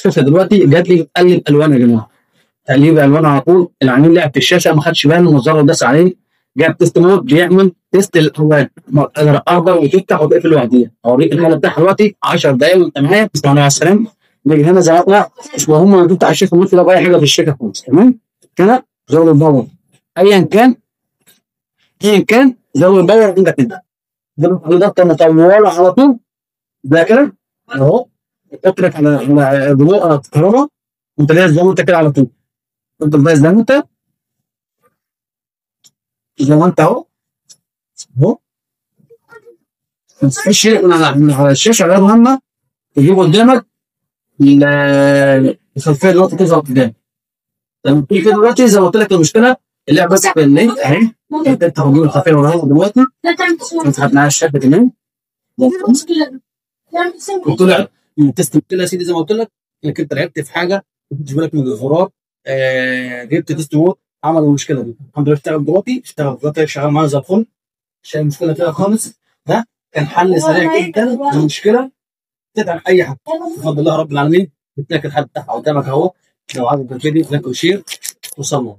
الشاشة دلوقتي جات لي بتقلب الوان يا جماعة، تقليب الوان على طول. العميل لعب في الشاشة ما خدش باله، النظارة داس عليه، جاب test mode بيعمل test الالوان، اخضر وتفتح وتقفل لوحديها. اوريك الحالة بتاعها دلوقتي 10 دقائق وانت معايا. بسم الله على السلامة. نيجي هنا زي ما احنا مش مهم انك تفتح الشاشة ممكن لو اي حاجة في الشاشة خالص. تمام كده. زود ال power ايا كان، ايا كان زود ال power عندك انت. ده مطولة على طول زي كده اهو، تحط لك على الريموت الكهرباء وانت دايس زي ما انت كده على طول، تفضل دايس زي ما انت، زي ما انت اهو اهو. ما تسيبش من على الشاشة غير مهمة تجيب قدامك الخلفية دلوقتي تظهر قدامك. لما تيجي كده دلوقتي زي ما قلت لك المشكلة اللعبة بس في الليل اهي، انت هتجيب الخلفية وراها دلوقتي، فتحت معايا الشاشة تمام وطلع من test كده يا سيدي. زي ما قلت لك انك انت لعبت في حاجة ما خدتش بالك من الزرار، جبت test mode عمل المشكلة دي. الحمد لله اشتغل دلوقتي، اشتغل دلوقتي، شغال معانا زي الفل، مش اي مشكلة فيها خالص. ده كان حل سريع جدا للمشكلة تدعم اي حد بفضل الله رب العالمين. جبت لك الحل بتاعها قدامك اهو. لو عجبك الفيديو like و share وصلنا.